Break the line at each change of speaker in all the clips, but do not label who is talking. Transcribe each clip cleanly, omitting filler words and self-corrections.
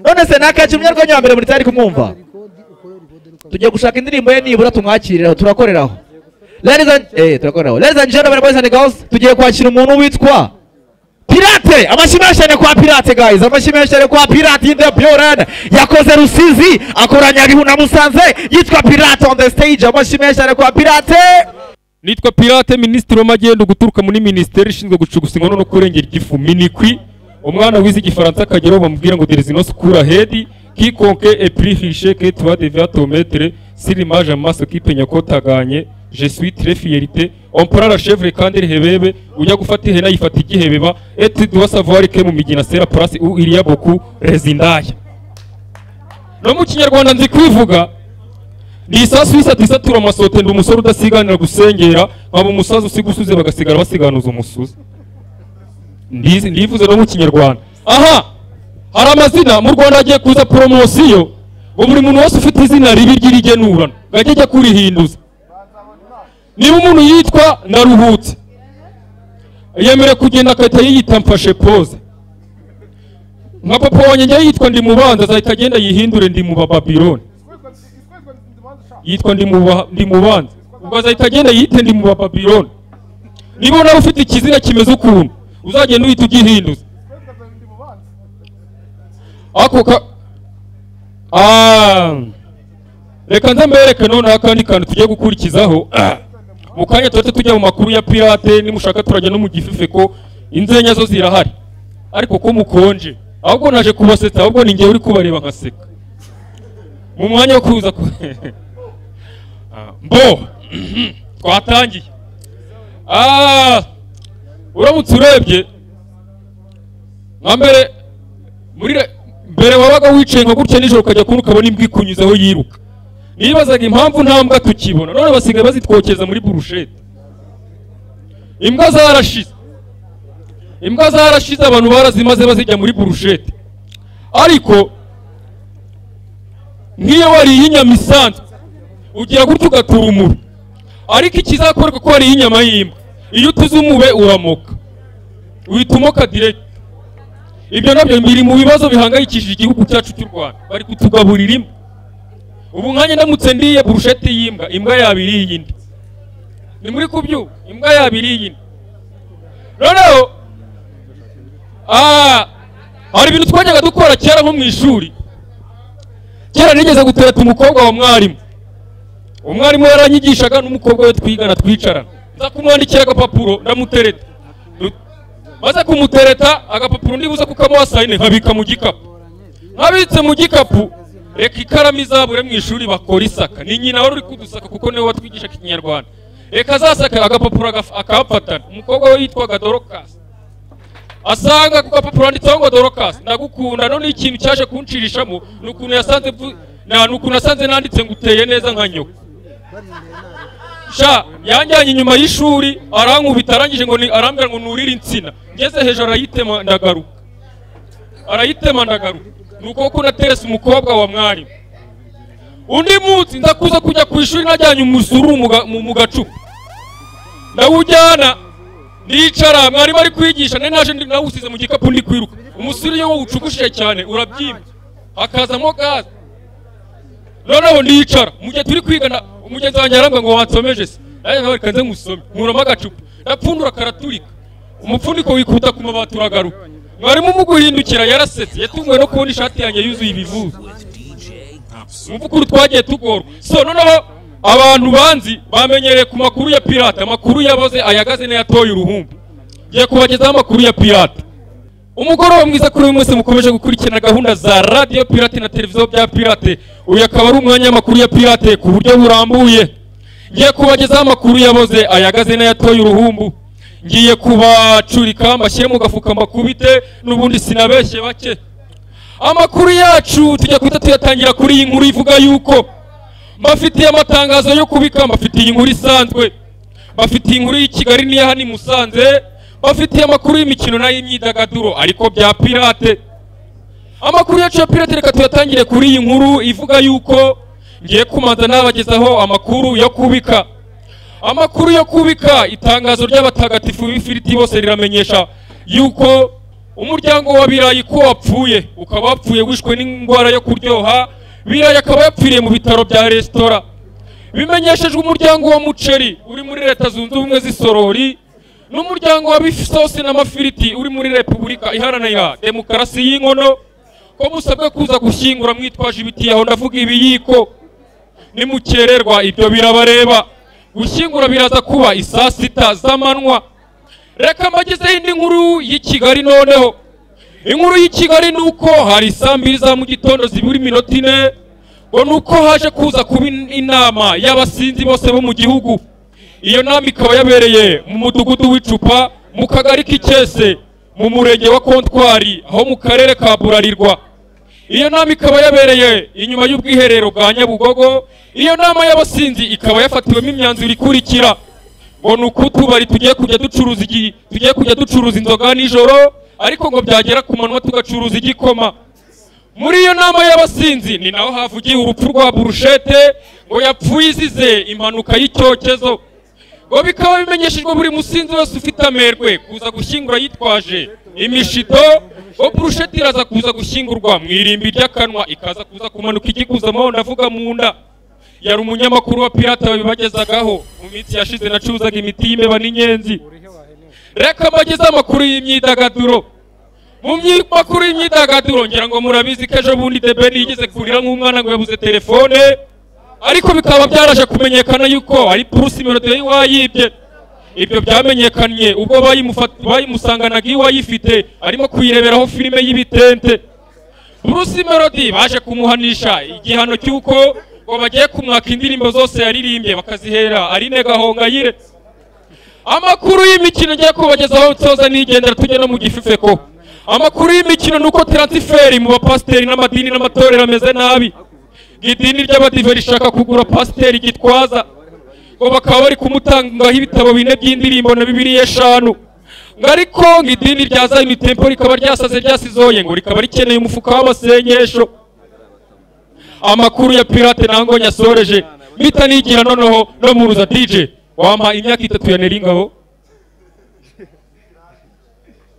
None se nakaje umunyarwenya wa mbere muri tari kumwumva. Tugiye gushaka indirimbo ye nibura tumwakiriraho, turakoreraho. Ladies and turakoreraho. Ladies and gentlemen, boys and girls, tugiye kwakira umuntu witwa Pirate. Amashyi menshi cyane kwa Pirate guys. Amashyi menshi cyane kwa Pirate in the building. Yakoze Rusizi, akora Nyabihu na Musanze, yitwa Pirate on the stage. Amashyi menshi cyane kwa Pirate.
Nitwa Pirate, minisitiri w'amagendo guturuka muri minisiteri ishinzwe gucugusa inkono no kurengera igifu, Minikwi. Umwana wize igifaransa akageraho bamubwira ngo there is no school ahead, quiconque est plus riche que toi devait ton maître, si l'image amaso kipenya ko tagaanye, je suis très fierté. On prend la chèvre kandi rehebebe, ujya gufata ihene ayifata igihebeba, et tu dois savoir que mu migina c'est la place où il y a beaucoup rezindaya. No mu kinyarwanda nzi kwivuga. Ni isasu isatu isatura amasote, ndi umusore udasiganira gusengera, nkaba umusaza usiga usuze bagasigara basiganuza umusuzi. Ndivuze no mu kinyarwanda. Aha hari amazina mu Rwanda agiye kuza promosiyo, ngo buri muntu wese ufite izina ribi ry'irigenurano gajye ajya kurihinduza. Niba umuntu yitwa Ndaruhutse yemere kugenda akahita yiyita Mfashe Pose. Nka papa wanjye njye yitwa Ndimubanza, azahita agenda yihindure ndi mu Babiloni. Yitwa Ndimubanza, ubwo azahita agenda yite ndi mu Babiloni. Niba nawe ufite ikizina kimeze ukuntu uzagenda uhita ugihinduza. Ako ka reka nze mbereke noneho akandi kantu tugiye gukurikizaho. Mu kanya tuba tujya mu makuru ya Pirate, nimushaka turajya no mu gifife ko inzenya zo zirahari, ariko ko mukonje. Ahubwo naje kubasetsa, ahubwo ni njye uri kubareba nkaseka mu mwanya wo kuza mbo twatangiye. Uramutse urebye nka mbere muri mbere wabaga wicaye nka gutya nijoro ukajya kubona ukabona imbwa ikunyuzeho yiruka. Nibazaga impamvu nta mbwa tukibona, none basigaye bazitwokeza muri burushete. Imbwa zarashize, imbwa zarashize, abantu barazimaze bazijya muri burushete. Ariko nk'iyo wariye inyama isanzwe ugira gutya ugatura umube, ariko ikizakorwa ko wariye inyama y'imbwa, iyo utuze umube uramoka, uhita umoka direct. Ibyo nabyo biri mu bibazo bihangayikishije igihugu cyacu cy'u Rwanda, bari kutugaburira imbwa. Ubu nkanya ndamutse ndiye burushete y'imbwa, imbwa yabiriye indi. Ni muri kubyuka, imbwa yabiriye indi. Noneho hari ibintu twajyaga dukora kera nko mu ishuri. Kera nigeze gutereta umukobwa wa mwarimu. Umwarimu yaranyigishaga n'umukobwa we twigana twicarana. Nza kumwandikira agapapuro ndamutereta. Maze kumutereta agapapuro ndibuza kukamuha sayine nkabika mu gikapu. Nkabitse mu gikapu, reka ikaramu izabure mu ishuri bakora isaka. Ni nyina wari uri kudusaka kuko niwe watwigisha ikinyarwanda. Reka azasaka agapapuro akahafatana. Umukobwa we yitwaga Dorcas. Asanga ku gapapuro handitseho ngo Dorcas ndagukunda. None ikintu cyaje kuncirishamo ni ukuntu yasanze ukuntu yasanze nanditse ngo uteye neza nka nyoko. Sha yanjyanye inyuma y'ishuri arankubita, arangije ngo arambwira ngo nurire insina. Ngeze hejuru arayitema ndagaruka. Arayitema ndagaruka. Nuko ko naterese umukobwa wa mwarimu. Undi munsi ndakuza kujya ku ishuri najyanye umusuru mu gacupa. Ndawujyana ndicara, mwarimu ari kwigisha, nari naje nawusize mu gikapu ndi kwiruka. Umusuru iyo wucugushije cyane urabyimba hakazamo gaze. Noneho ndicara mu gihe turi kwigana, umugenzi wanjye arambwira ngo wansomeje se, nanjye nawe reka nze nkusome. Nkuramo agacupa ndapfundura karaturika, umupfuniko wikuta ku mabati uragaruka. Mwarimu mu guhindukira yarasetse, yatunguwe no kubona ishati yanjye yuzuye ibivuzo. Muvukuru twagiye tugorwa. So noneho abantu banzi bamenyereye ku makuru ya Pirate, amakuru yaboze ayagaze n'ayatoye uruhumbu. Ngiye kubagezaho amakuru ya Pirate. Umugoroba mwiza kuri uyu munsi mukomeje gukurikirana gahunda za Radio Pirate na televiziyo bya Pirate. Uyu akaba ari umwanya w'amakuru ya Pirate ku buryo burambuye. Ngiye kubagezaho amakuru yaboze ayagaze n'ayatoye uruhumbu. Ngiye kubacurika mbashyire mu gafuka mbakubite, n'ubundi sinabeshye bake. Amakuru yacu tujya guhita tuyatangira kuri iyi nkuru ivuga yuko mbafitiye amatangazo yo kubika, mbafitiye inkuru isanzwe, mbafitiye inkuru y'i Kigali n'iya hano i Musanze, mbafitiye amakuru y'imikino n'ay'imyidagaduro ariko bya Pirate. Amakuru yacu ya Pirate reka tuyatangire kuri iyi nkuru ivuga yuko ngiye kumanza nabagezaho amakuru yo kubika. Amakuru yo kubika, itangazo ry'abatagatifu b'ifiriti bose riramenyesha yuko Umuryango wa Birayi ko wapfuye ukaba wapfuye wishwe n'indwara yo kuryoha. Birayi akaba yapfiriye mu bitaro bya resitora. Bimenyeshejwe umuryango wa Muceri uri muri Leta Zunze Ubumwe z'Isorori n'umuryango wa Bisosi n'Amafiriti uri muri Repubulika Iharanira Demokarasi y'Inkono ko musabwe kuza gushyingura mwitwaje ibiti, aho ndavuga ibiyiko. Nimukererwa ibyo birabareba. Gushyingura biraza kuba isaa sita z'amanywa. Reka mbagezeho indi nkuru y'i Kigali noneho. Inkuru y'i Kigali ni uko hari saa mbiri za mu gitondo zibura iminota 4, ngo ni uko haje kuza kuba inama y'abasinzi bose bo mu gihugu. Iyo nama ikaba yabereye mu mudugudu w'icupa mu kagari k'Icyese mu murenge wa Kontwari aho mu karere ka Burarirwa. Iyo nama ikaba yabereye inyuma y'ubwiherero bwa Nyabugogo. Iyo nama y'abasinzi ikaba yafatiwemo imyanzuro ikurikira: ngo ni uko utubari tugiye kujya ducuruza inzoga nijoro, ariko ngo byagera ku manywa tugacuruza igikoma. Muri iyo nama y'abasinzi ni naho havugiye urupfu rwa Burushete, ngo yapfuye izize impanuka y'icyokezo. Ngo bikaba bimenyeshejwe buri musinzi wese ufite amerwe kuza gushyingura yitwaje imishito. Ngo Burushete iraza kuza gushyingurwa mu irimbi ry'akanwa, ikaza kuza kumanuka igikuzamo, ndavuga mu nda. Yari umunyamakuru wa Pirate babibagezagaho mu minsi yashize, nacuruzaga imiti y'imbeba n'inyenzi. Reka mbageze amakuru y'imyidagaduro. Mu makuru y'imyidagaduro ngira ngo murabizi ko ejo bundi The Ben yigeze kurira nk'umwana ngo yabuze telefone, ariko bikaba byaraje kumenyekana yuko ari Bruce Melody wayibye. Ibyo byamenyekanye ubwo bayimusanganaga iwe ayifite arimo kuyireberaho filime y'ibitente. Bruce Melody baje kumuhanisha igihano cy'uko ngo bagiye kumwaka indirimbo zose yaririmbye bakazihera Aline Gahongayire. Amakuru y'imikino ngiye kubagezaho nsoza nigendera tujye no mu gififeko. Amakuru y'imikino nuko transfert mu bapasiteri n'amadini n'amatorero ameze nabi. Idini ry'abadive rishaka kugura pasiteri Gitwaza, ngo bakaba bari kumutangaho ibitabo 4 by'indirimbo na Bibiliya 5. Ariko ngo idini rya Zion Temple rikaba ryasaze ryasizoye, ngo rikaba rikeneye umufuka w'amasengesho. Amakuru ya Pirate nango nyasoreje mpita nigira noneho no muruza DJ wampa imyaka 3 ya Neringabo.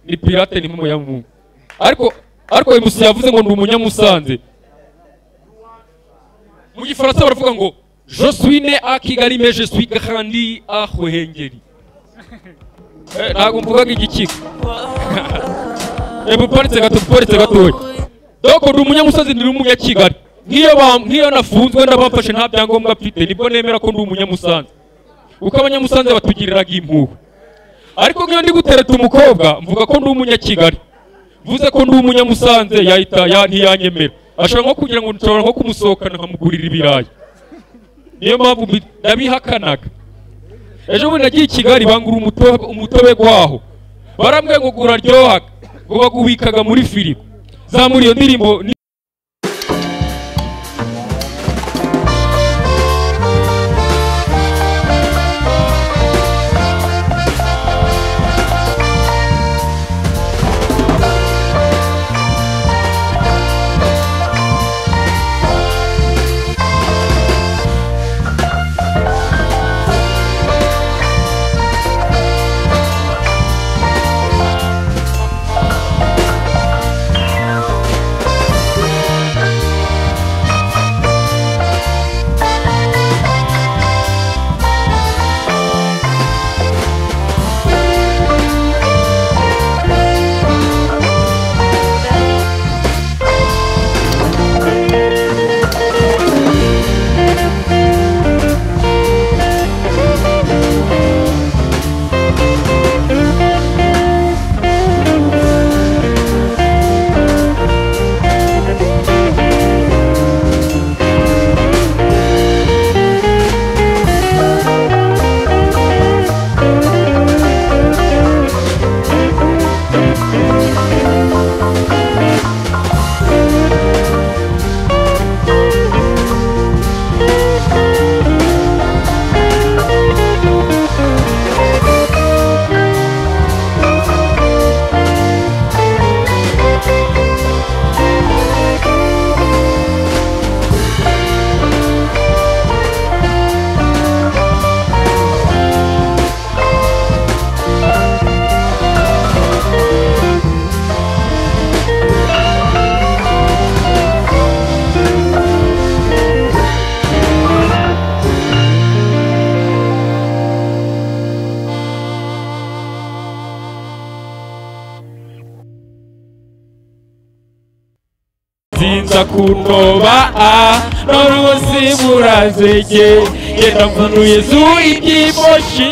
Ni Pirate ni mu ariko uyu musi yavuze ngo ndi umunyamusanze. Mu gifaransa baravuga ngo je suis né à Kigali mais je suis grandi à Ruhengeri. Ntabwo mvugaga igikika. Paritse gato, paritse gatoya. Donc ndi umunyamusanze, ndi umunyakigali. Nk'iyo nafunzwe ndabafashe nta byangombwa mfite, nibwo nemera ko ndi umunyamusanze. Uko abanyamusanze batugiriraga impuhwe. Ariko nk'iyo ndi gutereta umukobwa mvuga ko ndi umunyakigali. Mvuze ko ndi umunyamusanze yahita ntiyanyemera. Ashobora nko kugira ngo nshobora nko kumusohokana nkamugurira ibirayi. Niyo mpamvu ndabihakanaga. Ejo bundi nagiye i Kigali bangura umutobe gwaho. Barambwiye ngo guraryohaga, ngo bagubikaga muri firigo. Zamura iyo ndirimbo. Sinza kunoba none ubu siburazege. Genda mvunuye zuba ibyimoshi,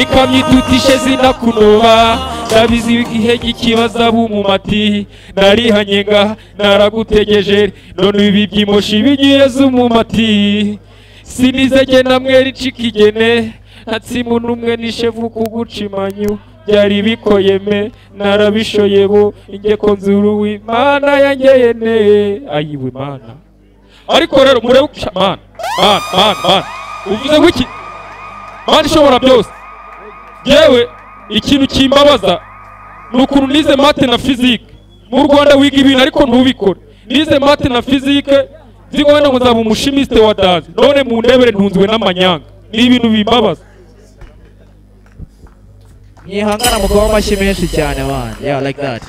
ikamyo itutishe zinakunoba. Ndabizi igihe gikibaza bumumati, narihanye nga naragutegeje, none ibi byimoshi bigiye zumumati. Sinizege namwe ricikigene, ntatsimu numwe nishevu kuguca imanyu. Byari bikoyeme narabishoye bo ingeko nzuru Imana yangeyene ayiwe Mana. Ariko rero murebe Mana, Mana, Mana, Mana uvuze ngo iki? Mana ishobora byose. Yewe ikintu kimbabaza ni ukuntu nize math na physique. Mu Rwanda wiga ibintu ariko ntubikore. Nize math na physique nzi ngo wenda ngo nzaba umuchimiste wa daze, none mu ndebere ntunzwe n'amanyanga. Ni ibintu bimbabaza.
Mwihangana mukaba amashyi menshi cyane, man. Yeah, like that.